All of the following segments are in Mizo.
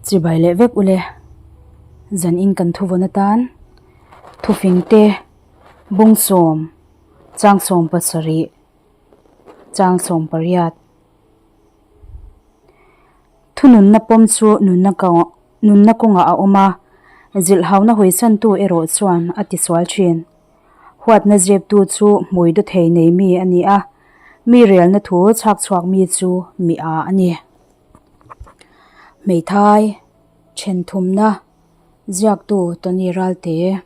Chibai leh vek ule, zan in kan thuvawn atan thufing te bawngsawm changsawm pasarih changsawm pariat Thununna pawm chu nunna nunna kawngah a awm a, zilhhauna hawisantu erawh chuan a tisual thin. Huatna zeptu chu hmui dawthei nei mi a ni a, mi relna thu chhak chhuak mi chu mi a a ni. Hmeithai, Thenthumna, Ziaktu Tony Ralte.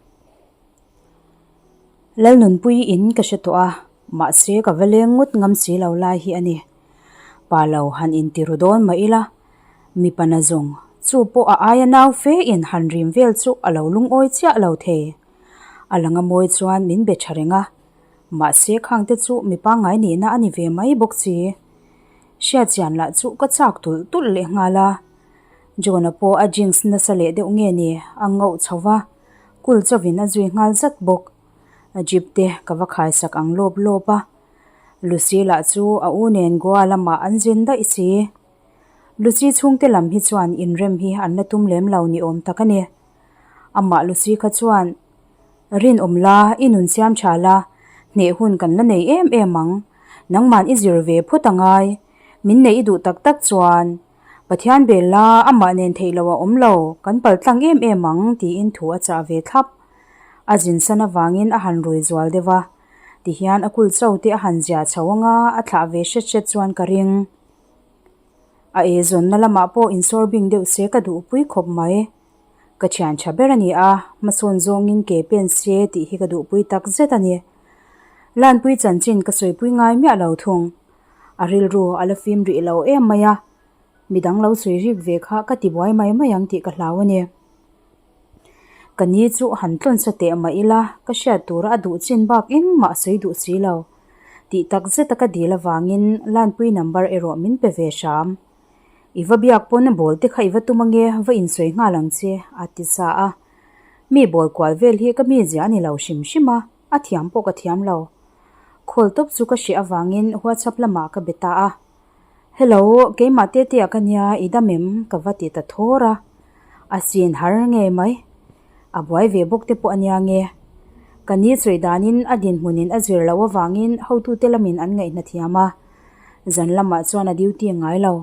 Lalnunpui in ka hre tawh a, mahse ka va leng ngawt ngam si lo lai hi a ni. Pa lo han inti ru dawn mah ila, mipa na zawng chu pawh a aia nau fe in han rim vel chu a lo lungawi chiah lo thei. A lang a mawi chuan min be tha reng a, mahse khang te chu mi pangngai nihna a ni ve mai bawk si. Hriatchian lah chu ka chak tulh tulh leh nghal a, John-a pawh a jeans nasa leh deuh nge ni a ngauh chho va, kul chawin a zui nghal zat bawk. A jeep te ka va khaisak ang lawp lawp a, Lucy lah chu a u nen Goa lamah an zin daih si. Lucy chhungte lam hi chuan inrem hi an la tum lem lo ni awm tak a ni. Amah Lucy kha chuan, Rinawm la, i nun siam tha la, hneh hun kan la nei em em ang. Nangman i zir ve phawt a ngai. Min neih i duh tak tak chuan, Pathian bel la, amah nen theih loh a awm lo, kan pal tlang em em ang, tiin thu a chah ve thlap. A zinsan avangin a han rui zual deuh a. Tihian a kul cho te a han zia chho anga a thlah ve hret hret chuan ka ring. A eizawnna lamah pawh insawr bing deuh se ka duhpui khawp mai. Ka thian tha ber a ni a, hmasawn zawngin ke pen se tih hi ka duhpui tak zet a ni. Lanpui chanchin ka sawipui ngai miah lo thung. A rilru a la fim rih lo em mai a, midang lo sawi rik ve kha ka tibuai mai mai ang tih ka hlau a ni. Ka ni chu han tlawn sa teh mah ila, ka hriat tura a duh chin bak engmah a sawi duh si lo. Tih tak zeta ka dil avangin Lanpui number erawh min pe ve hram. I va biak pawn bawl te kha i va tum ange, va insawi nghal ang che, a ti sa a. Mi bawl kual vel hi ka mizia a ni lo hrim hrim a, a thiam pawh ka thiam lo. Call tawp chu ka hreh avangin WhatsApp lamah ka be ta a. Hello, keimah Tetea ka nia, i dam em? ka va ti ta thawr a. A sin har ngei mai. A buai ve bawk te pawh a nia nge. Ka ni sawi danin a dinhmunin a zir loh avangin hotute lamin an ngaihna thiam a. Zan lamah chuan a duty ngai lo.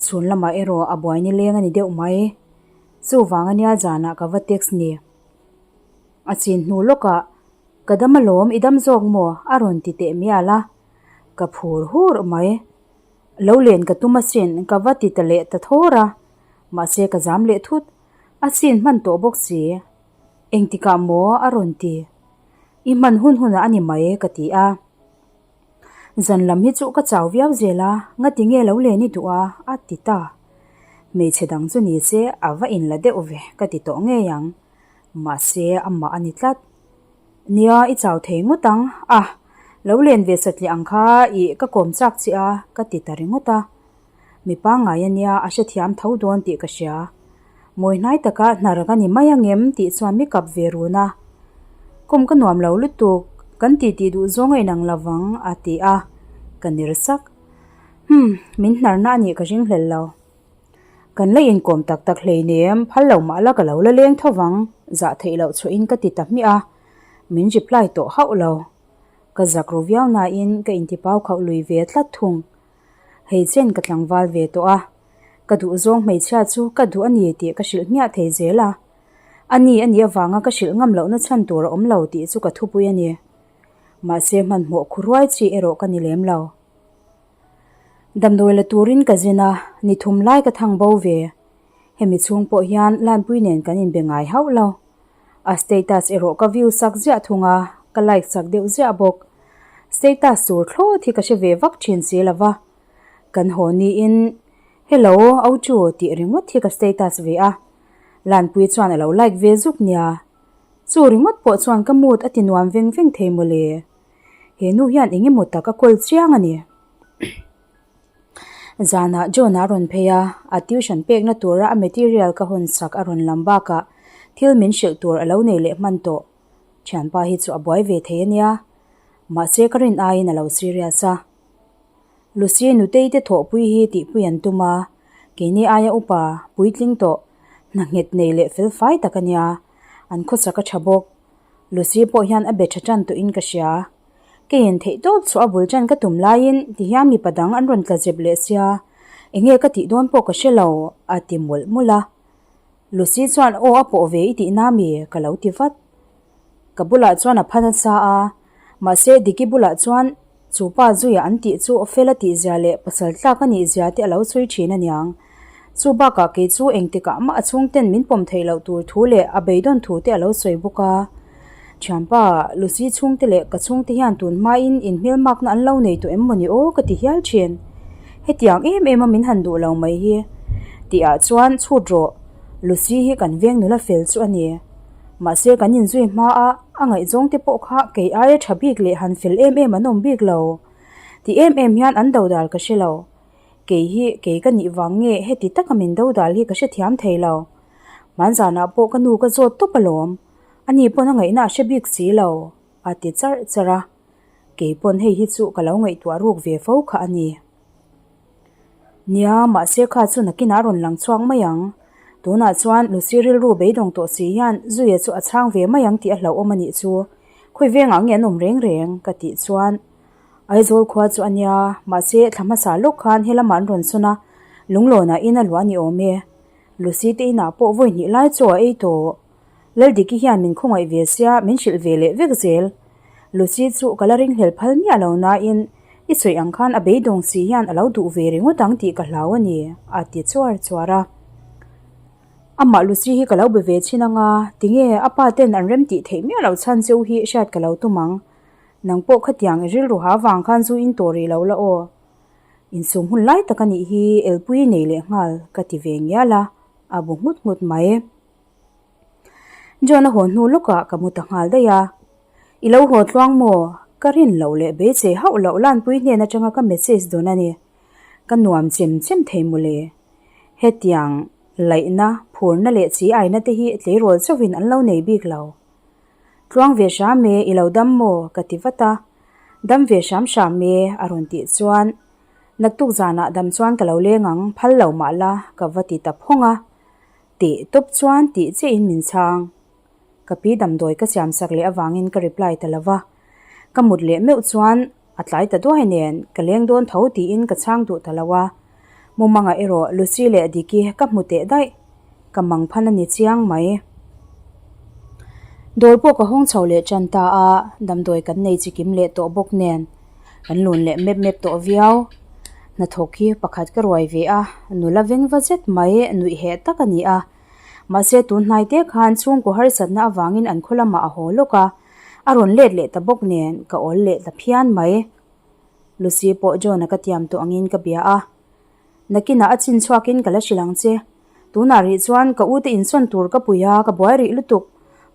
Chhun lamah erawh a buai nileng a ni deuh mai. Chuvang a nia zanah ka va text ni. A chin hnu lawkah, Ka dam alawm, i dam zawk maw? a rawn ti teh mial a. Ka phur hur mai. Lo len ka tum asin, ka va ti ta leh ta thawr a. Mahse ka zam leh thut. A sin hman tawh bawk si. Engtikah maw? a rawn ti. I hman hun hunah a ni mai, ka ti a. Zan lam hi chu ka chau viau zel a, ngati nge lo len i duh a? a ti ta. Hmeichhe dang chu ni se a va inla deuh ve, ka ti tawh ngei ang. Mahse amah a ni tlat. Nia, i chau thei ngawt ang. A, lo len ve satliah ang kha ih ka kawm chak che a, ka ti ta ringawt a. Mi pangngai a nia, a hrethiam tho dawn tih ka hria. Mawi hnai taka hnar ka ni mai angem tih chuan mi kap ve run a. Kawm ka nuam lo lutuk, kan titi duh zawng a inang lovang, a ti a, ka ner sak. Humm, min hnarna a nih ka ring hlel lo. Kan la inkawm tak tak hleinem, phal lo mah la ka lo la leng tho vang, zah theih loh chhuahin ka ti ta hmiah a, min reply tawh hauh lo. Ka zak ru viau nain ka intipau khauh lui ve tlat thung. Hei chen ka tlangval ve tawh a, ka duhzawng hmeichhia chu ka duh a ni tih ka hrilh hmiah thei zel a. A ni a nih avanga ka hrilh ngam lohna chhan tur a awm lo tih chu ka thupui a ni. Mahse hmanhmawh khuruai chi erawh ka ni lem lo. Damdawi la turin ka zin a, ni thum lai ka thang bo ve. Hemi chhung pawh hian Lanpui nen kan inbe ngai hauh lo. A status erawh ka view sak ziah thung a, ka like sak deuh ziah bawk. Status tur thlawt hi ka hre ve vak thin si lo va. Kan haw niin, Hello, Auchu tih ringawt hi ka status ve a. Lanpui chuan a lo like ve zuk nia. Chu ringawt pawh chuan ka mood a ti nuam veng veng thei mawle. He nu hian eng emaw tak a kawl chiang a ni. Zanah John a rawn phei a, a tuition pekna tura a material ka hawn sak a rawn lam bakah thil min hrilh tur a lo nei leh hman tawh. Thianpa hi chu a buai ve thei a nia. Mahse ka rin aiin a lo serious a. Lucy nutei te thawhpui hi tihpui an tum a, Keini aia upa, puitling tawh, hna nghet nei leh fel fai tak a nia. An khawsak a tha bawk. Lucy pawh hian a be tha tan tawhin ka hria. Keiin theih tawp chhuah a bul tan ka tum laiin tihian mipa dang an rawn tla zep leh sia, enge ka tih dawn pawh ka hre lo, a ti mawlh mawlh a. Lucy chuan aw a pawh ve i tih na mi? ka lo ti vat. Ka bulah chuan a pha nasa a, mahse Diki bulah chuan chu pa zuia an tih chu fel a tih zia leh pasal tlak a nih zia te a lo chhui thin aniang. Chu bakah kei chu engtikah mah a chhungten min pawm theih loh tur thu leh a beidawn thu te a lo sawi bawk a. Thianpa, Lucy chhungte leh ka chhungte hian tun hmain inhmelmakna an lo nei tawh em mawni aw ka ti hial thin. Hetiang em em a min han duh lo mai hi. Tihah chuan chhut rawh, Lucy hi kan veng nula fel chu a ni. Mahse kan inzui hma a, a ngaihzawng te pawh kha kei aia tha bik leh han fel em em an awm bik lo. Ti em em hian an dodal ka hre lo. Kei hi kei ka nih vang nge heti taka min dodal hi ka hrethiam thei lo. Hmanzanah pawh ka nu ka zawt tawp alawm. Ani pawn a ngaihna a hre bik si lo, a ti charh charh a. Kei pawn hei hi chu ka lo ngaihtuah ruk ve fo kha a ni. Nia, mahse kha chu nakinah a rawn lang chhuak mai ang. Tunah chuan Lucy rilru beidawng tawh si hian Zuia chu a chhang ve mai ang tih a hlauhawm a nih chu. Khawi vengah nge an awm reng reng? ka tih chuan Aizawl khua chu a nia, mahse thla hmasa lawk khan helamah an rawn sawn a, lunglawnah in a luah a ni awm e. Lucy te inah pawh vawi hnih lai chaw a ei tawh. Laldiki hian min khawngaih ve sia, min hrilh ve leh vek zel. Lucy chu ka la ringhlel phal miah lo nain i sawi ang khan a beidawng si hian a lo duh ve ringawt ang tih ka hlau a ni, a ti chuar chuar a. Amah Lucy hi ka lo be ve thin anga, tinge a pa ten an rem tih theih miah loh chhan cheu hi hriat ka lo tum ang. Nang pawh khatiang i rilru ha vang khan zu in tawh rih lo la aw. Insum hun lai tak a nih hi elpui nei leh nghal ka ti ve ngial a, a bu nghut nghut mai. John a haw hnu lawkah ka mu ta nghal daih a, I lo haw tluang maw? Ka rin loh leh beisei hauh loh Lanpui hnen atanga ka message dawn a ni. Ka nuam chem chem thei mawle. Hetiang laihna, phurna leh chi aina te hi tleirawl chauhin an lo nei bik lo. Tluang ve hram e, i lo dam maw? ka ti vat a. Dam ve hram hram e, a rawn tih chuan naktuk zanah dam chuan ka lo leng ang, phal lo mah la, ka va ti ta phawng a. Tih tawp chuan tih chiahin min chhang. Ka pi damdawi ka siam sak leh avangin ka reply ta lo va. Ka mut leh meuh chuan a tlai ta duai nen ka leng dawn tho tiin ka chhang duh ta lo a. Mumangah erawh Lucy leh Diki ka hmu teh daih. Ka mang phan a ni chiang mai. Dawr pawh ka hawng chho leh tan ta a, damdawi kan nei chikim leh tawh bawk nen kan lun leh mep mep tawh viau. Hnathawk hi pakhat ka ruai ve a, nula veng va zet mai nuih heh tak a ni a. Mahse tun hnai te khan chhungkaw harsatna avangin an khaw lamah a haw lawk a, a rawn let leh ta bawk nen ka awl leh ta phian mai. Lucy pawh John-a ka tiam tawh angin ka bia a. Nakinah a chin chhuakin ka la hrilh ang che. Tunah rih chuan ka ute insawn tur ka pui a, ka buai rih lutuk.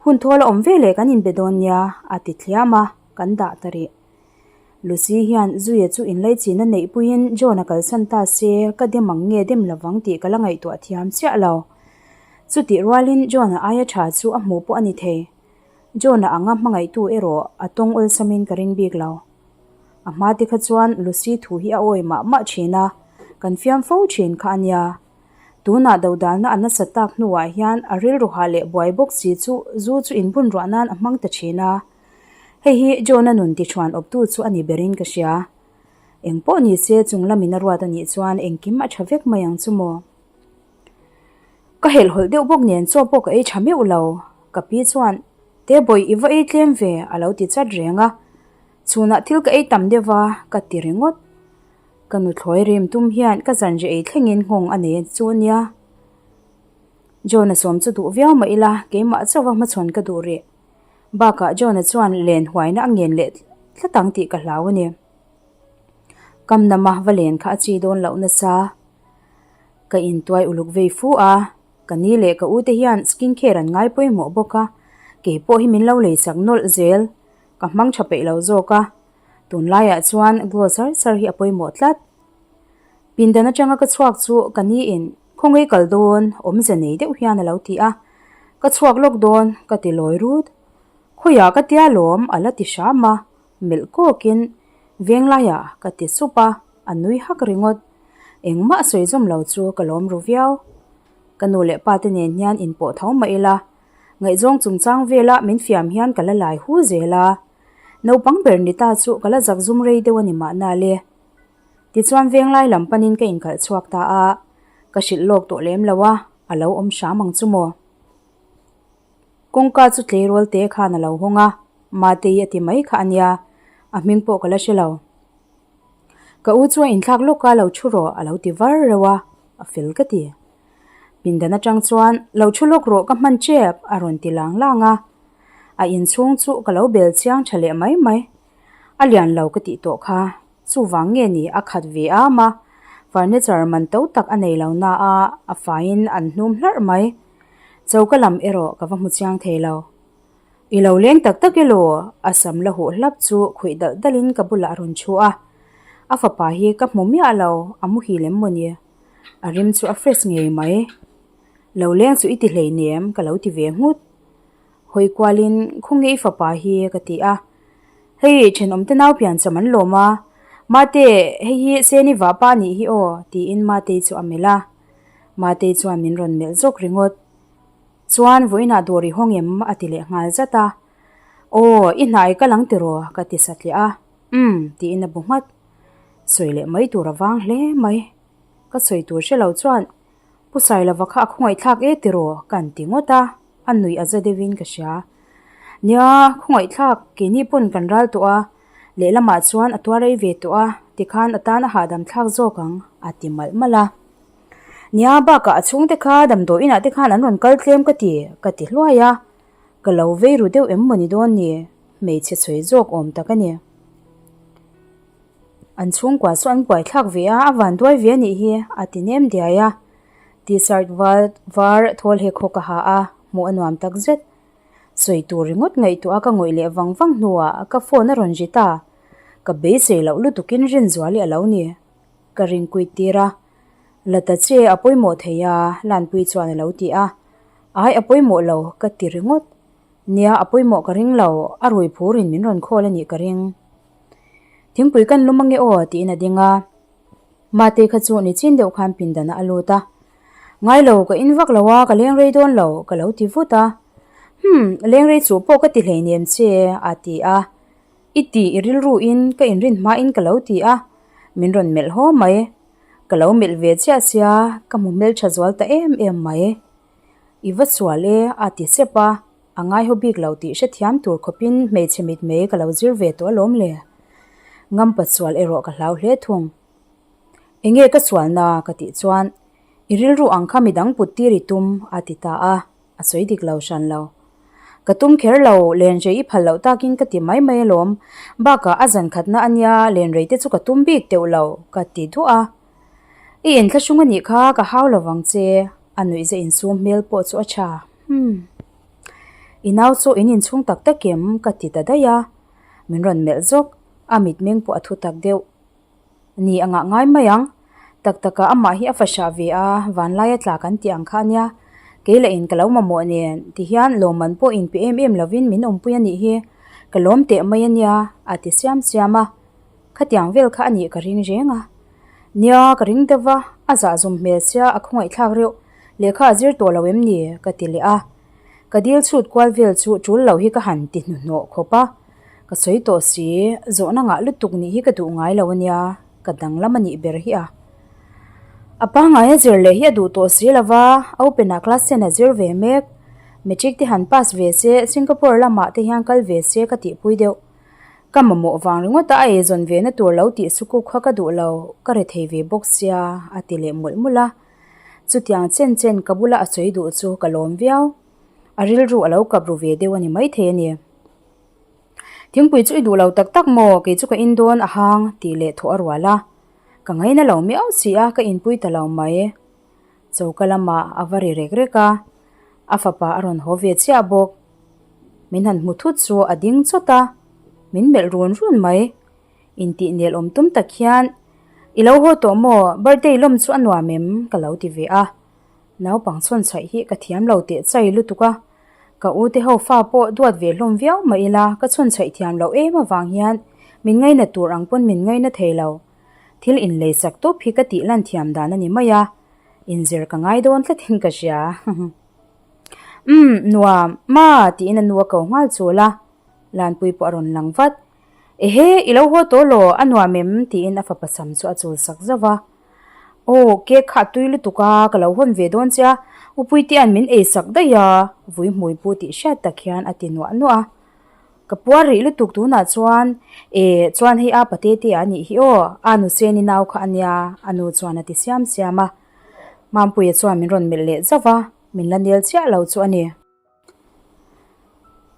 Hun thawl a awm ve leh kan inbe dawn nia, a ti thliam a, kan dah ta rih. Lucy hian Zuia chu inlaichin a neih puiin John a kalsan ta se, ka dem ang nge dem lovang tih ka la ngaihtuah thiam chiah lo. Chutih rualin John-a aia tha chu a hmuh pawh a ni thei. John-a anga hmangaihtu erawh a tawng awlsamin ka ring bik lo. A hma te kha chuan Lucy thu hi a awi mah mah thin a, kan fiam fo thin kha a nia. Tunah dodalna a nasa tak hnuah hian a rilru hah leh buai bawk si chu zu chu inbun ruah nan a hmang ta thin a. Hei hi John-a nun tichhuan awptu chu a ni berin ka hria. Eng pawh ni se chung lamin a ruat a nih chuan engkim a tha vek mai ang chu maw. Ka helhhawlh deuh bawk nen chaw pawh ka ei tha meuh lo. Ka pi chuan, Tebawih i va ei tlem ve a lo ti chat reng a. Chhunah thil ka ei tam deuh va, ka ti ringawt. Ka nuthlawi rim tum hian ka zanri ei thlengin nghawng a nei chu a nia. John-a sawm chu duh viau mah ila, keimah chauha hmachhawn ka duh rih. Bakah John-a chuan len huaina a ngen leh tlat ang tih ka hlau a ni. Kam nama va len kha a chi dawn loh nasa. Ka intuai uluk vei fu a, ka ni leh ka ute hian skin care an ngai pawimawh bawk a, kei pawh hi min lo lei chak nawlh zel. Ka hmang tha peih lo zawk a, tunlaiah chuan glow char char hi a pawimawh tlat. Pindan atanga ka chhuak chu ka ni in khawngaih kal dawn awmze nei deuh hian a lo ti a, ka chhuak lawk dawn ka ti lawi rut. Khawiah ka tia lawm a la ti hram a, melh kawkin venglaiah ka ti sup a, a nui hak ringawt. Engmah sawi zawm lo chu ka lawm ru viau. Ka nu leh pa te nen hian inpawh tho mah ila, ngaihzawng chungchang vela min fiam hian ka la lai hu zel a. Naupang ber ni ta chu ka la zak zum rei deuh a ni mahna le. Tichuan venglai lam panin ka inkhalh chhuak ta a, ka hrilh lawk tawh lem lo a, a lo awm hram ang chu maw. Kawngka chu tleirawl te khan a lo hawng a, Matei a ti mai kha a nia, a hming pawh ka la hre lo. Ka u chu a inthlak lawk a, lo thu rawh a lo ti var reuh a, a fel ka ti. Pindan atang chuan, Lo thu lawk rawh ka hman tep a rawn ti lang lang a. A inchhung chu ka lo bel chiang tha leh mai mai. A lian lo ka tih tawh kha, chuvang nge ni a khat ve am a, furniture man to tak a nei lo na a, a faiin an hnum hlarh mai. Choka lam erawh ka va hmu chiang thei lo. I lo leng tak tak elaw? A sam la huh hlap chu khuih dalh dalhin ka bulah a rawn thu a. A fapa hi ka hmu miah lo, a muhil em maw ni? A rim chu a fresh ngei mai. Lo leng chu i ti hleinem ka lo ti ve nghut. Hawi kualin khawnge i fapa hi ka ti a. Hei thenawmte nau pian cham an lawm a, Mate hei hi Seni vahpa a nih hi aw tiin Matei chu a melh a. Matei chuan min rawn melh zawk ringawt. Chuan vawiinah dawr i hawng em? a ti leh nghal zat a. Aw, i hnai ka lang tiraw? ka ti satliah a. Umm, tiin a bu nghat. Sawi leh mai tur a vang hle mai. Ka sawi tur hre lo chuan Pu Sailova kha a khawngaihthlak e tiraw? ka an ti ngawt a, a nuih a za deuhin ka hria. Nia, khawngaihthlak, keini pawn kan ral tawh a, lehlamah chuan a tuar ei ve tawh a, tikhan a tan a hahdam thlak zawk ang, a ti malh malh a. Nia, bakah a chhungte kha damdawi inah te khan an rawn kal tlem ka ti, ka ti hluai a. Ka lo vei ru deuh em mawni dawn ni, hmeichhe sawi zawk awm tak a ni. An chhungkua chu an buaithlak ve a, a van duai ve a nih hi, a ti nem diai a. T-shirt var var thawl hek hawk a ha a, hmuh a nuam tak zet. Sawi tur ringawt ngaihtuah a ka ngawih leh vang vang hnuah ka phone a rawn ri ta. Ka beisei loh lutukin Rinzuali a lo ni. Ka ringkuit tir a. La ta che a pawimawh thei a, Lanpuii chuan a lo ti a. Ai a pawimawh lo, ka ti ringawt. Nia a pawimawh ka ring lo, a rui phurin min rawn call a nih ka ring. Thingpui kan lum ange aw tiin a ding a. Mate kha chu ni chin deuh khan pindan ah a lut a. Ngai lo ka in vak lo a ka leng rei dawn lo ka lo ti vut a. Hum leng rei chuh pawh ka ti hleinem che a ti a. I ti i rilru in ka inrin hma in ka lo ti a. Min rawn melh haw mai. Ka lo melh ve chiah sia ka hmu hmeltha zual ta em em mai. I va sual e a ti sep a. A ngaihaw bik lo tih hrethiam tur khawpin hmeichhe mitmei ka lo zir ve tawh alawm le. Ngampa sual erawh ka hlau hle thung. Enge ka sualna ka tih chuan i rilru ang kha midang put tir i tum a ti ta a, a sawi dik lo hran lo. Ka tum kher lo, lenrei i phal loh takin ka ti mai mai alawm, bakah a zan khatna a nia lenrei te chu ka tum bik teuh lo ka ti duah a. I inthlahrung a nih kha ka hau lovang che, a nuihza insum hmel pawh chu a tha. Umm. I nau chu in inchhung tak tak em? ka ti ta daih a. Min rawn melh zawk, a mitmeng pawh a thu tak deuh. Ni a ngah ngai mai ang. Tak takah amah hi a fahrah ve a, vanlai a tla kan tih ang kha a nia. Kei lah in ka lo mamawh nen, tihian lawmman pawh inpe em em lovin min awmpui a nih hi. Ka lawm teh mai a nia, a ti siam siam a. Khatiang vel kha a nih ka ring reng a. Nia, ka ring deuh va, a zahzum hmel sia a khawngaihthlak reuh. Lehkha a zir tawh lo em ni? ka ti leh a. Ka dil chhut kual vel chu tul lo hi ka han ti hnuhnawh khawp a. Ka sawi tawh si, zawhna ngah lutuk nih hi ka duh ngai lo a nia, ka danglam a nih ber hi a. A pangngai a zir leh hi a duh tawh si lo va, open ah class ten a zir ve mek. Matric te han pass ve se, Singapore lamah te hian kal ve se ka tihpui deuh. Ka mamawh vang ringawt a a eizawn ve na tur lo tih sukuk kha ka duh lo, ka re thei ve bawk sia, a ti leh mawlh mawlh a. Chutiang chen chen ka bula a sawi duh chu ka lawm viau. A rilru a lo kap ru ve deuh a ni maithei a ni. Thingpui chu i duh lo tak tak maw, kei chu ka in dawn a hang tih leh thawh a rual a. Ka ngaina lo miau si a, ka inpui ta lo mai. Choka lamah a va ri rek rek a, a fapa a rawn haw ve chiah bawk. Min han hmu thut chu a ding chawt a, min melh run run mai. Intih nel awm tum tak hian, I lo haw tawh maw, birthday lawm chu a nuam em? ka lo ti ve a. Naupang chhawn chhaih hi ka thiam lo teh chai lutuk a, ka u te ho fa pawh duat ve hlawm viau mah ila ka chhawn chhaih thiam loh em avang hian min ngaina tur ang pawn min ngaina thei lo. Thil inlei sak tawp hi ka tih lan thiam dan a ni mai a, inzir ka ngai dawn tlatin ka hria. Umm, nuam, ma tiin a nu a ko nghal chul a, Lanpui pawh a rawn lang vat. Ehe, i lo haw tawh law, a nuam em? tiin a fapa sam chu a chul sak zauh va. Aw, cake kha a tui lutuk a, ka lo hawn ve dawn che a, Upuitea'n min ei sak daih a, vui hmui pu tih hriat tak hian a ti nuah nuah a. Ka puar rih lutuk tunah chuan, e, chuan hei a pate te a nih hi aw, a nu Seni nau kha a nia, a nu chuan a ti siam siam a. Mampuia chuan min rawn melh leh zauh va, min la nel chiah lo chu a ni.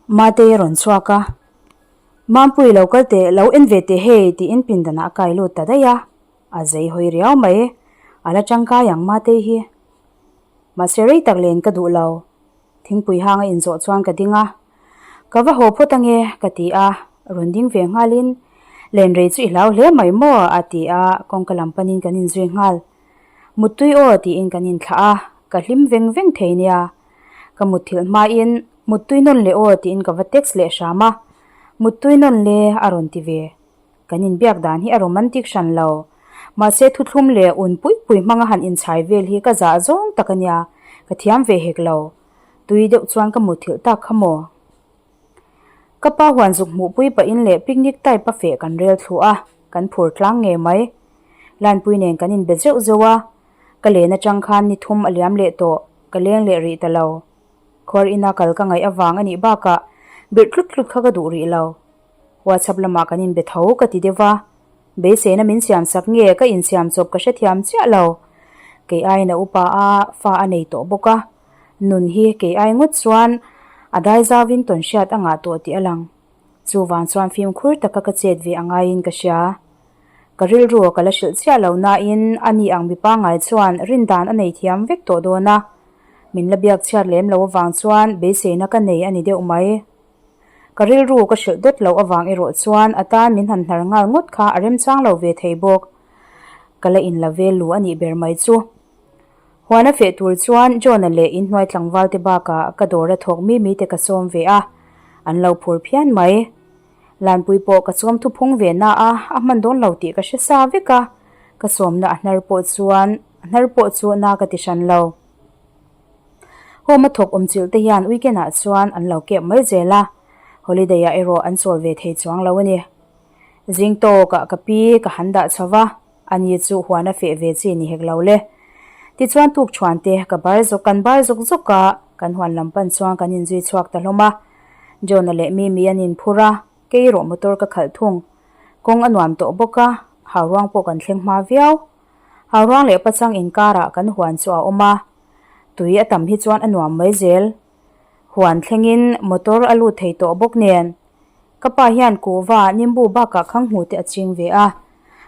Matei a rawn chhuak a, Mampui lo kal teh, lo en ve teh hei tiin pindanah a kai lut ta daih a, a zei hawi riau mai, a la tangkai ang Matei hi. Mahse rei tak len ka duh lo, thingpui hang a inzawh chuan ka ding a, Ka va haw phawt ange ka ti a, rawn ding ve nghalin, Len rei chu i hlau hle mai maw? a ti a, kawngka lam panin kan inzui nghal. Muttui aw tiin kan inthlah a, ka hlim veng veng thei nia. Ka mutthilh hmain Muttui nawn le aw tiin ka va text leh hram a, Muttui nawn le a rawn ti ve. Kan inbiak dan hi a romantic hran lo. Mahse thuthlum leh un pui pui hmanga han inchhai vel hi ka zah zawng tak a nia, ka thiam ve hek lo. Tui deuh chuan ka mutthilh tak kha maw? Ka pa huan zuk hmuhpui pahin leh picnic type a feh kan rel thlu a, kan phur tlang ngei mai. Lanpui nen kan inbe zeuh zeuh a, ka len atang khan ni thum a liam leh tawh, ka leng leh rih ta lo. Khuar ina kal ka ngaih avang a nih bakah birh tlut tlut kha ka duh rih lo. WhatsApp lamah kan inbe tho ka ti deuh va, beiseina min siam sak nge ka insiam chawp ka hrethiam chiah lo. Kei aiin a upa a, fa a nei tawh bawk a, nun hi kei ai ngawt chuan a dai zauvin tawn hriat a ngah tawh tih a lang. Chuvang chuan fimkhur taka ka chet ve a ngaiin ka hria. Ka rilru ka la hrilh chiah lo nain a ni ang mi pangngai chuan rindan a nei thiam vek tawh dawn a, min la biak chhiat lem lo avang chuan beiseina ka nei a ni deuh mai. Ka rilru ka hrilh dawt loh avang erawh chuan a tan min han hnar nghal ngawt kha a remchang lo ve thei bawk. Ka la in la vel lu a nih ber mai chu. Huan a feh tur chuan John-a leh inhnuai tlangval te bakah ka dawr a thawk mi mi te ka sawm ve a, an lo phur phian mai. Lanpui pawh ka sawm thuphung ve na a, a hman dawn lo tih ka hre sa vek a, ka sawmna a hnar pawh chuan a hnar pawh chu na ka ti hran lo. Home a thawk awm chilh te hian weekend ah chuan an lo kep mai zel a, holiday ah erawh an chawl ve thei chuang lo a ni. Zing tawkah ka pi ka han dah chho va, ani chu huan a feh ve chi ni hek lo le. Tichuan tuk thuan te ka bar zawk kan bar zawk zawk a, kan huan lam pan chuan kan inzui chhuak ta hlawm a. John-a leh Mimi an inphur a, kei erawh motor ka khalh thung. Kawng a nuam tawh bawk a, hauruang pawh kan thleng hma viau. Hauruang leh pachang inkarah kan huan chu a awm a, tui a tam hi chuan a nuam mai zel. Huan thlengin motor a lut thei tawh bawk nen. Ka pa hian kuhva nimbu bakah khang hmu te a ching ve a,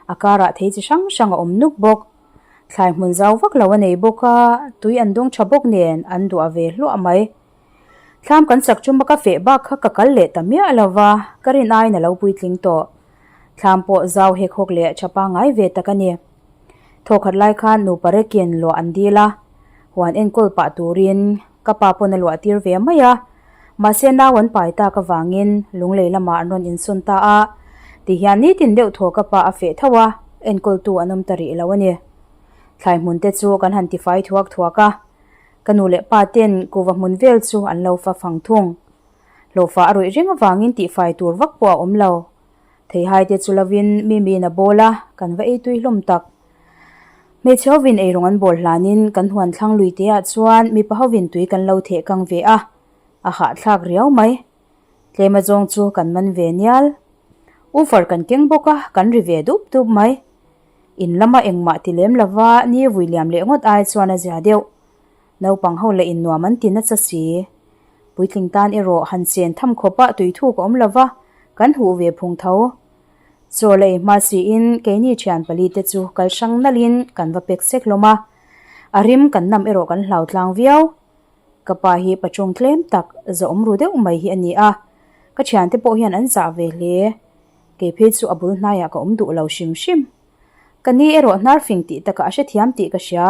a karah thei chi hrang hrang a awm nuk bawk. Thlai hmun zau vak lo a nei bawk a, tui an dawng tha bawk nen an duah ve hluah mai. Thlam kan sak chuma ka feh bak kha ka kal leh ta miah lo va, ka rin aiin a lo puitling tawh. Thlam pawh zau hek hawk leh tha pangngai ve tak a ni. Thawkhat lai khan nupa rekin luah an dil a, huan enkawl pah turin ka pa pawn a luah tir ve mai a. Mahse nau an pai tak avangin lunglei lamah an rawn insawn ta a, tihian nitin deuh thaw ka pa a feh tho a, enkawltu an awm ta rih lo a ni. Thlai hmun te chu kan han tifai thuak thuak a, Ka nu leh pa ten kuva hmun vel chu an lo fa fang thung. Hlawhfa a ruih reng avangin tihfai tur vak pawh a awm lo. Theihai te chu lovin mi miin a bawl a, kan va ei tui hlawm tak. Hmeichhe hovin eirawng an bawl hlanin kan huan thlang lui te ah chuan mipa hovin tui kan lo theh kang ve a, a hahthlak riau mai. Tlema zawng chu kan man ve nial. Ufar kan keng bawk a, kan ri ve dup dup mai. In lama engmah ti lem lova ni vui liam leh ngawt ai chuan a zia deuh. Naupang ho leh innuam an ti nasa si. Puitling tan erawh han chen tham khawpah tui thuk a awm lova, kan huh ve phung tho. Chaw la ei hma siin keini thian pali te chu kal hrang nalhin kan va pek sek hlawm a. A rim kan nam erawh kan hlau tlang viau. Ka pa hi pachawng tlem tak zawhawm ru deuh mai hi a ni a, ka thiante pawh hian an zah ve hle. Kei phei chu a bul hnaiah ka awm duh lo hrim hrim. Ka ni erawh hnar fing tih takah a hrethiam tih ka hria.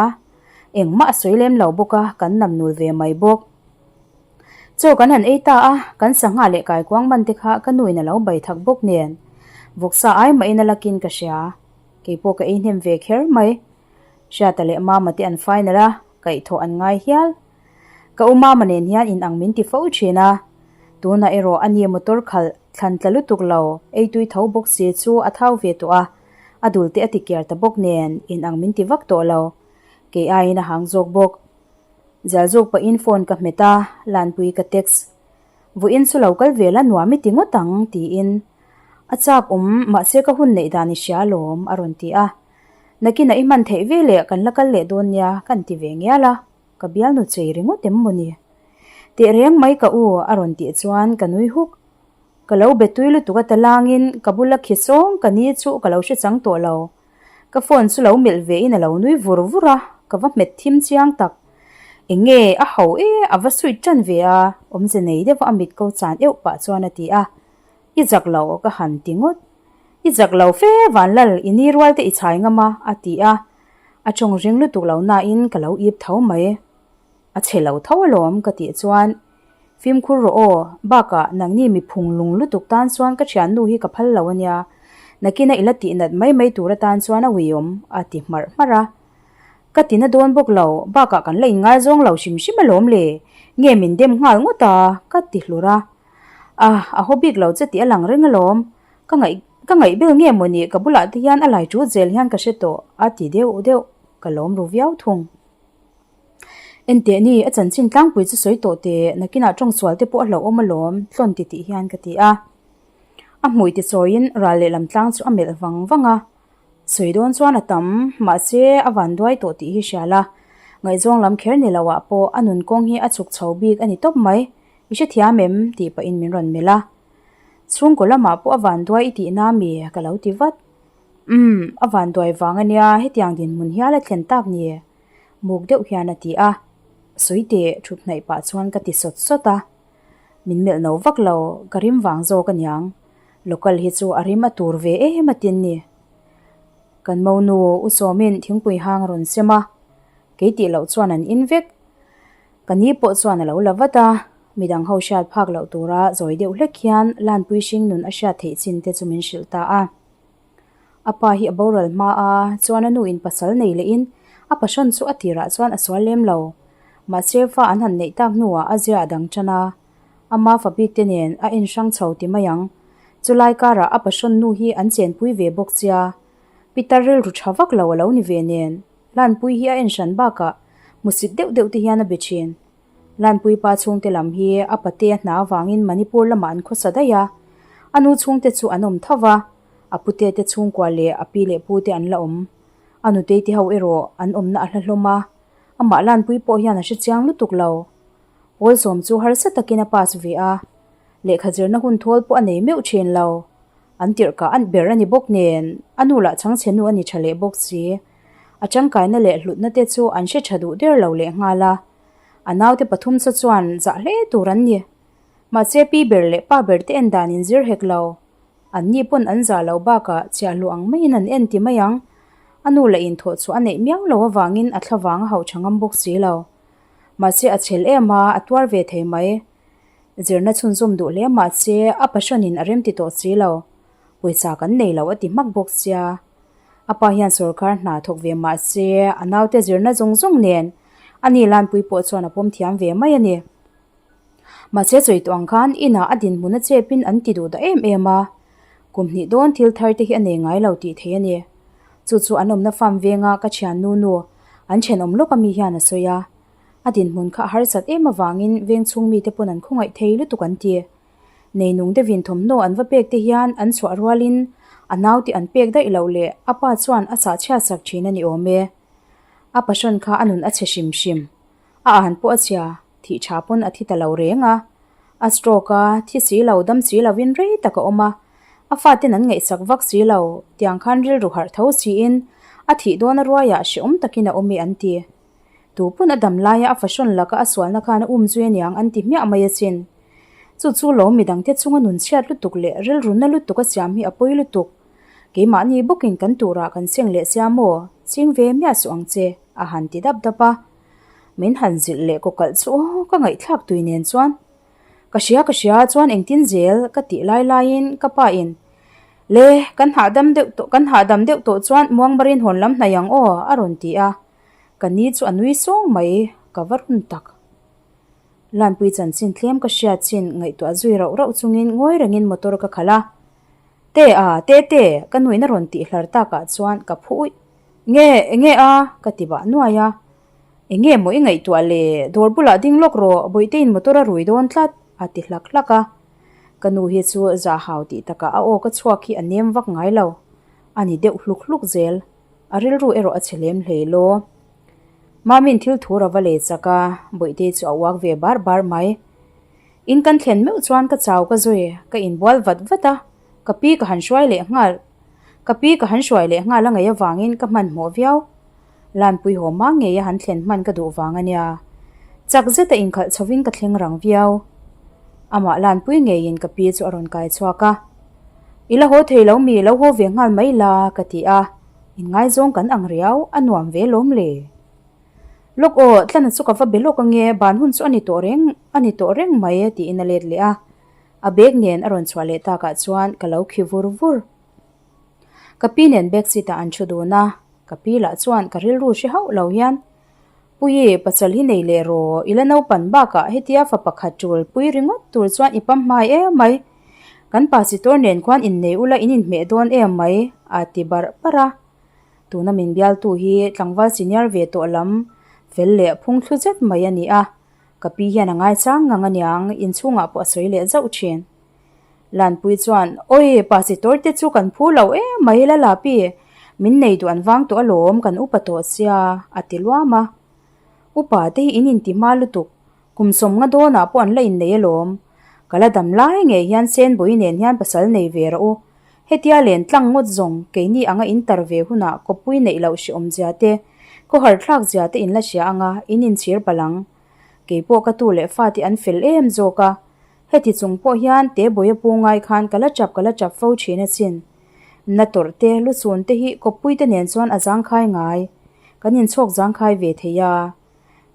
Engmah a sawi lem lo bawk a, kan nam nul ve mai bawk. Chaw kan han ei ta a, kan sangha leh kaikuang man te kha ka nuin a lo bai thak bawk nen. Vawksa ai mahin a lakin ka hria. Keipawh ka ei hnem ve kher mai. Hriata leh Mama te an final a, kaihthawh an ngai hial. Ka u Mama nen hian in ang min ti fo thin a, tunah erawh a ni motor khalh thlan tla lutuk lo, ei tui tho bawk si chu a thau ve tawh a, a dul te a ti kiar ta bawk nen in ang min ti vak tawh lo. Kei aiin a hang zawk bawk. Zial zawk pahin phone ka hmet a, Lanpui ka text. Vawiin chu lo kal ve la nuam i ti ngawt ang tiin a chak awm mahse ka hun neih dan i hria alawm a rawn ti a. Nakinah i hman theih ve leh kan la kal leh dawn nia ka inti ve ngial a, ka bialnu chei ringawt em maw ni? Teh reng mai ka u a rawn tih chuan ka nui huk. Ka lo be tui lutuk a talangin ka bula khi sawng ka ni chu ka lo hre chang tawh lo. Ka phone chu lo melh ve in a lo nui vur vur a, ka va hmet thim chiang tak. Eng nge a ho e a va suit tan ve a, awmze nei deuh a mit ko chan euh pah chuan a ti a. I zak lo ka han ti ngawt. I zak lo fe Vanlal i ni rual te i chhai ngam a a ti a. A tawng ring lutuk lo nain ka lo ip tho mai. A chhe lo tho alawm ka tih chuan fimkhur rawh aw, bakah nangni mi phung lung lutuk tan chuan ka thiannu hi ka phal lo ania, nakina i la tih nat mai mai tur atan chuan a uiawm a ti hmarh hmarh a. Ka ti na dawn bawk lo, bakah kan la inngaizawng lo hrim hrim alawm le, nge min dem nghal ngawt a ka ti hlur a. Ah, a haw bik lo che tih a lang reng alawm, ka ngaih ka ngaih bel nge mawni ka bulah te hian a lai ṭut zel hian ka hre tawh a ti deuh deuh, ka lawm ru viau thung. Enteh ni, a chanchin tlangpui chu sawi tawh teh, nakinah tawngsual te pawh a hlauhawm alawm, tlawn ti tih hian ka ti a. A hmui ti chawiin ral lehlam tlang chu a melh vang vang a. Sawi dawn chuan a tam, mahse a van duai tawh tih hi hria la. Ngaihzawng lam kher ni loah pawh a nun kawng hi a chhuk chho bik a ni tawp mai, i hrethiam em? tih pahin min rawn melh a. Chhungkaw lamah pawh a van duai i tihna mi? ka lo ti vat. Umm, a van duai vang a nia, hetiang dinhmun hial a thlen tak ni. Muk deuh hian a ti a, sawi teh thut hnaih pah chuan ka ti sawt sawt a. Min melh no vak lo, ka rim vang zawk aniang. Local hi chu a rim a tur ve em a tin ni. Kan monu U Sawmin thingpui hang a rawn sem a, kei tih loh chuan an in vek. Ka ni pawh chuan a lo la vat a, midang ho hriat phak loh tura zawi deuh hlek hian Lanpui hringnun a hriat theih chin te chu min hrilh ta a. A pa hi a boral hma a, chuan a nu in pasal nei leh in a passion chu a tirah chuan a sual lem lo. Mahse fa an han neih tak hnuah a zia a dang tan a, ama fa bik te nen a en hrang chho ti mai ang. Chulai karah a passion nu hi an chenpui ve bawk sia, Pitar rilru tha vak lo a lo ni ve nen, Lanpui hi a en hran bakah hmusit deuh deuh te hian a be thin. Lanpui pa chhungte lam hi a pate a hna avangin Manipur lamah an khawsa daih a, a nu chhungte chu an awm tho va, a pute te chhungkua leh a pi leh pute an la awm. A nutei te ho erawh an awmna a hla hlawm a, amah Lanpui pawh hian a hre chiang lutuk lo. Pawl sawm chu harsa takin a pass ve a, lehkha zirna hun thawl pawh a nei meuh thin lo. An tirhkah a ber a ni bawk nen, a nu lah chhangchhe nu a ni tha leh bawk si. A tangkaina leh hlutna te chu an hre tha duh der lo leh nghal a. A naute pathum chu chuan zah hle tur an ni. Mahse pi ber leh pa ber te en dan in zir hek lo. An ni pawn an zah loh bakah chiahluh ang maiin an en ti mai ang. A nu lah in thawh chhuah a neih miau lo avangin a thla vang a hauh tha ngam bawk si lo. Mahse a chhel em a, a tuar ve thei mai. Zirna chhunzawm duh hle mahse a passion in a remti tawh si lo. Pawisa kan nei lo a ti hmak bawk sia. A pa hian sorkar hna thawk ve mahse a naute zirna zawng zawng nen a ni Lanpui pawh chuan a pawm thiam ve mai a ni. Mahse chawi tawh ang khan inah a dinhmun a chepin an ti duh ta em em a, kum hnih dawn thil thar te hi a nei ngai lo tih thei a ni. Chu chu an awmna farm venga ka thiannu nu an thenawm lawk ami hian a sawi a. A dinhmun kha a harsat em avangin veng chhung mite pawn an khawngaih thei lutuk an ti. Neinung deuhin thawmhnaw an va pek te hian an chhuah rualin a naute an pek daih loh leh a pa chuan a chah chhiat sak thin a ni awm e. A passion kha a nun a chhe hrim hrim. A an pawh a chhia, thih tha pawn a thi ta lo reng a. A stroke a, thi si lo, dam si lovin rei tak a awm a. A faten an ngaihsak vak si lo, tiang khan rilru harh tho siin a thih dawn a ruaiah hrehawm takin a awm e an ti. Tu pawn a dam laia a fashion laka a sualna khan a um zui aniang an ti hmiah mai asin. Chu chu lo midangte chunga nun chhiat lutuk leh rilru na lutuk a siam hi a pawi lutuk. Keimahni bawkin kan turah kan seng leh sia maw? Ching ve miah suh ang che, a han ti dap dap a. Min han zilh leh kawkalh chu aw ka ngaihthlak tui nen chuan. Ka hria ka hria chuan engtin zel ka tih lai laiin ka pa in. Le, kan hahdam deuh tawh, kan hahdam deuh tawh chuan muangmarin hawn lam hnaih ang aw, a rawn ti a. Ka ni chu a nui sawng mai, ka va run tak. Lanpui chanchin tlem ka hriat chin ngaihtuah zui rauh rauh chungin ngawi rengin motor ka khalh a. Te a, te te, ka nuihna rawn tih hlar takah chuan ka phu uih. Nge, enge a? ka ti bah nuai a. Enge maw i ngaihtuah le, dawr bulah ding lawk rawh, Bawihteiin motor a rui dawn tlat, a ti hlak hlak a. Ka nu hi chu zah hau tih takah a aw ka chhuak hi a nem vak ngai lo. A ni deuh hluk hluk zel. A rilru erawh a chhe lem hlei law. Mami'n thil thur a va lei chak a, Bawihtei chu a uak ve bar bar mai. In kan thlen meuh chuan ka chau ka zui, ka inbual vat vat a, ka pi ka han hruai leh nghal. Ka pi ka han hruai leh nghal a ngaih avangin ka hmanhmawh viau. Lanpui haw hma ngei a han thlen hman ka duh vang a nia. Chak zeta inkhalh chhovin ka thleng rang viau. Amah Lanpui ngeiin ka pi chu a rawn kai chhuak a. I la haw thei lo mi, lo haw ve nghal mai la, ka ti a. Inngaizawng kan ang riau, a nuam ve lawm le. Lawk aw, tlana chu ka va be lawk ange, ban hun chu a ni tawh reng, a ni tawh reng mai, tiin a let leh a. A bag nen a rawn chhuah leh takah chuan ka lo khi vur vur. Ka pi nen back seat ah an thu dun a, ka pi lah chuan ka rilru hre hauh lo hian, Puii, pasal hi nei leh rawh, i la naupan bakah hetia fa pakhat tul pui ringawt tur chuan i pam hmai em mai. Kan pasitor nen khuan innei ula in inhmeh dawn em mai, a ti barh barh a. Tuna min bialtu hi tlangval senior ve tawh lam fel leh phung thlu zet mai a ni a, ka pi hian a ngaichang ngang aniang inchhungah pawh a sawi leh zauh thin. Lanpui chuan, Awi, pasitor te chu kan phu lo em mai la Lapi, min nei duh an vang tawh alawm kan upa tawh sia, a ti luam a. Upa te hi in inti hma lutuk, kum sawmnga dawnah pawh an la innei alawm. Ka la dam lai ngei hian Senbui nen hian pasal nei ve rawh u, Hetia len tlang ngawt zawng keini anga in tar ve hunah kawppui neih loh hreawm zia te, khawhar thlak zia te in la hria anga in inchhir palh ang. Kei pawh ka tu leh fate an fel em zawk a, heti chung pawh hian te bawia pu ngai khan ka la chap ka la chap fo thin asin. Na tawrh te, luchun te hi kawppui te nen chuan a zangkhai ngai. Kan inchhawk zangkhai ve thei a.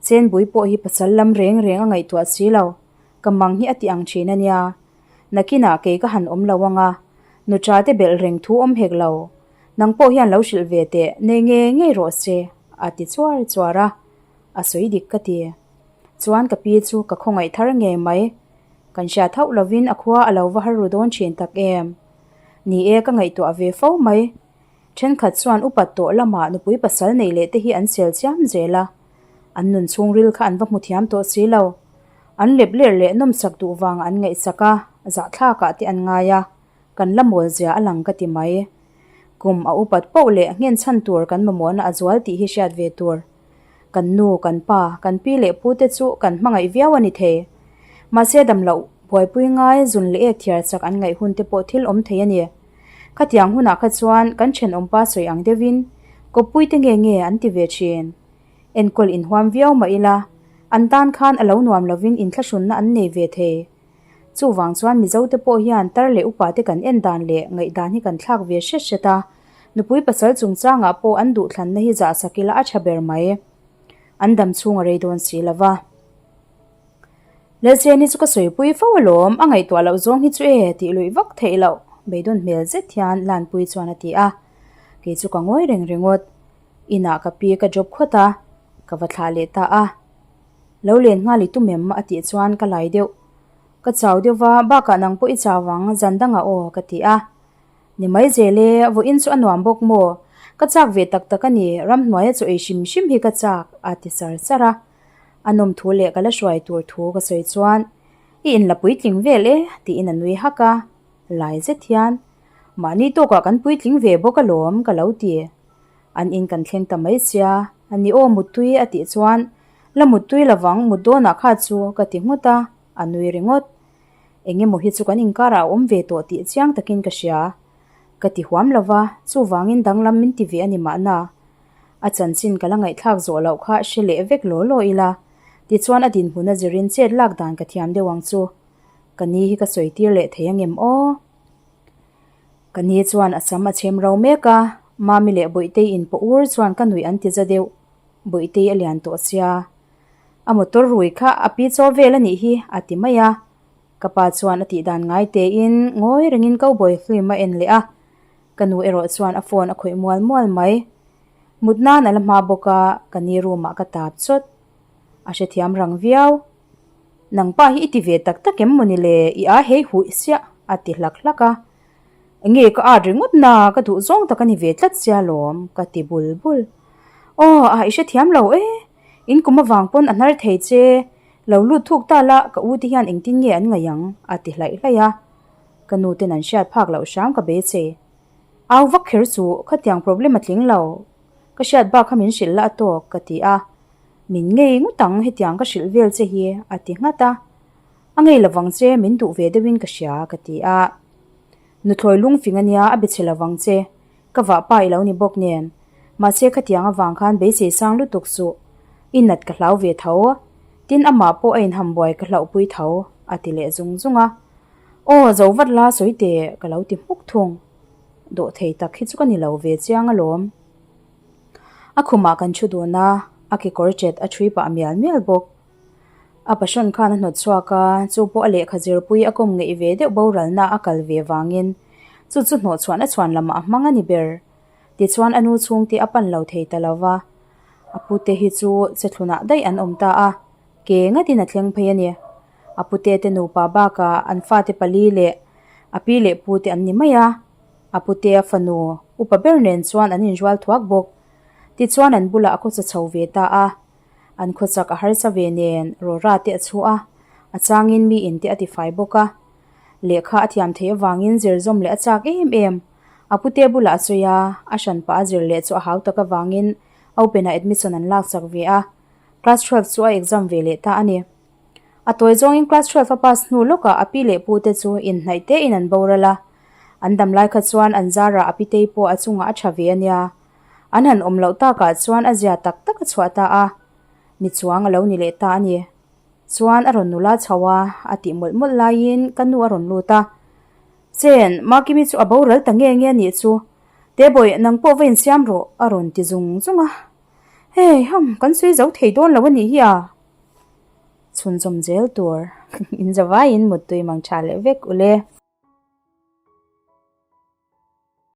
Chenbui pawh hi pasal lam reng reng a ngaihtuah si lo. Ka mang hi a ti ang thin a nia. Nakinah kei ka han awm lo ang a, nuṭa te belh reng thu awm hek lo. Nang pawh hian lo hrilh ve teh, nei ngei ngei rawh se, a ti chuar chuar a. A sawi dik ka ti. Chuan ka pi chu ka khawngaih thar ngei mai. Kan hriat hauh lovin a khua a lo va har ru dawn thin tak em. Ni e, ka ngaihtuah ve fo mai. Thenkhat chuan upat tawh lamah nupui pasal neih leh te hi an sel chiam zel a. An nun chhungril kha an va hmu thiam tawh si lo. An lep ler leh nawmsak duh vangah an ngaihsak a, zahthlakah te an ngai a, kan la mawl zia a lang ka ti mai. Kum a upat poh leh nghen chhan tur kan mamawhna a zual tih hi hriat ve tur. Kan nu, kan pa, kan pi leh pu te chu kan hmangaih viau a ni thei. Mahse dam loh buaipui ngai zun leh ek thiar chak an ngaih hun te pawh thil awm thei a ni. Khatiang hunah kha chuan kan thenawmpa sawi ang deuhin kawppui te nge nge an ti ve thin. Enkawl inhuam viau mah ila, an tan khan a lo nuam lovin inthlahrunna an nei ve thei. Chuvang chuan Mizote pawh hian tar leh upate kan en dan leh ngaihdan hi kan thlak ve hret hret a, nupui pasal chungchangah pawh an duhthlanna hi zahsak ila a tha ber mai. An dam chhung a rei dawn si lo va. Lalcheni chu ka sawipui fo alawm, a ngaihtuah loh zawng hi chu e tih luih vak theih loh, beidawn hmel zet hian Lanpui chuan a ti a. Kei chu ka ngawi reng ringawt. Inah ka pi ka drop khawt a, ka va thlah leh ta a. Lo len nghal i tum em a tih chuan ka lai deuh. Ka chau deuh va, bakah nang pawh i chau ang, zan dangah aw ka ti a. Ni mai zel e, vawiin chu a nuam bawk maw? Ka chak ve tak tak a ni, ramhnuaia chaw ei hrim hrim hi ka chak a ti char char a. A nawm thu leh ka la hruai tur thu ka sawi chuan, I inla puitling vel e tiin a nui hak a, lai zet hian, Mahni tawkah kan puitling ve bawk alawm ka lo ti. An in kan thleng ta mai sia, a ni aw muttui a tih chuan, La muttui lovang, mut dawnah kha chu ka ti nghut a, a nui ringawt. Eng emaw hi chu kan inkarah a awm ve tawh tih chiang takin ka hria. Ka ti huam lova, chuvangin danglam min ti ve a ni mahna. A chanchin ka la ngaihthlak zawh loh kha hre leh vek law law ila, tichuan a dinhmun a zirin chet lak dan ka thiam deuh ang chu. Ka ni hi ka sawi tir leh thei angem aw? Ka ni chuan a sam a chhem ro mek a, Mami leh Bawihtei in pawh ur chuan ka nuih an ti za deuh, Bawihtei a lian tawh sia. A motor rui kha a pi chaw vel a nih hi a ti mai a. Ka pa chuan a tih dan ngai tein ngawi rengin cowboy film a en leh a. Ka nu erawh chuan a phone a khawih mual mual mai. Mut nan a la hma bawk a, ka ni room ah ka tap chawt. A hrethiam rang viau. Nang pa hi i ti ve tak tak em mawni le, i a hei huih siah a ti hlak hlak a. Enge ka at ringawt na, ka duh zawng tak a ni ve tlat sia lawm ka ti bul bul. Aw a i hrethiam lo e, in kum avang pawn a hnar thei che, lo lut thuk ta la ka u te hian engtin nge an ngaih ang a ti hlaih hlaih a. Ka nu ten an hriat phak loh hram ka beisei. Au vak kher chu khatiang problem a tling lo, ka hriat bak kha min hrilh la a tawk ka ti a. Min ngei ngawt ang hetiang ka hrilh vel che hi a ti nghat a. A ngei lovang che min duh ve deuhin ka hria ka ti a. Nuthlawi lungfing a nia a be chhe lovang che, ka vahpa i lo ni bawk nen. Mahse khatiang avang khan beisei sang lutuk suh, i nat ka hlau ve tho. Tin amah pawh a inhambuai ka hlauhpui tho a ti leh zung zung a. Aw zo vat la sawi teh ka lo ti hmuk thung. Dawhthei tak hi chu ka ni lo ve chiang alawm. A khumah kan thu dun a, a kekawr chet a thui pah mial mial bawk. A passion khan a hnawt chhuak a, chu pawh a lehkha zirpui a kawm ngeih ve deuh boralna a kal ve vangin chu chu hnawh chhuahna chhuan lamah a hmang a ni ber. Tichuan a nu chhungte a pan lo thei ta lo va, a pute hi chu chethlunah daih an awm ta a, ke ngatin a thleng phei a ni. A pute te nupa bakah an fate pali leh a pi leh pute an ni mai a. A putea fanu upa ber nen chuan an inrual thuak bawk. Tichuan an bulah a khawsa chho ve ta a. An khawchak a harsa ve nen rawra te a chhu a, a changin mi in te a tifai bawk a. Lehkha a thiam theih avangin zir zawm leh a chak em em. A pute bulah a sawi a, a hran pah a zir leh chu a hau tak avangin Open ah admission an lak chak ve a. Class 12 chu a exam ve leh ta a ni. A tawi zawngin class 12 a pass hnu lawkah a pi leh pute chu inhnaih tein an boral a. An dam lai kha chuan an zarah a pitei pawh a chungah a tha ve a nia. An han awm loh takah chuan a zia tak tak a chhuah ta a, mi chuang a lo ni leh ta a ni. Chuan a rawn nula chho a, a tih mawlh mawlh laiin ka nu a rawn lut a. Chen, Makimi chu a boral ta nge nge a nih chu. Tebawih, nang pawh va insiam rawh, a rawn ti zung zung a. Hei, ham, kan sawi zo thei dawn lo a nih hi a. Chhunzawm zel tur, in zavaiin muttui mang tha leh vek ule.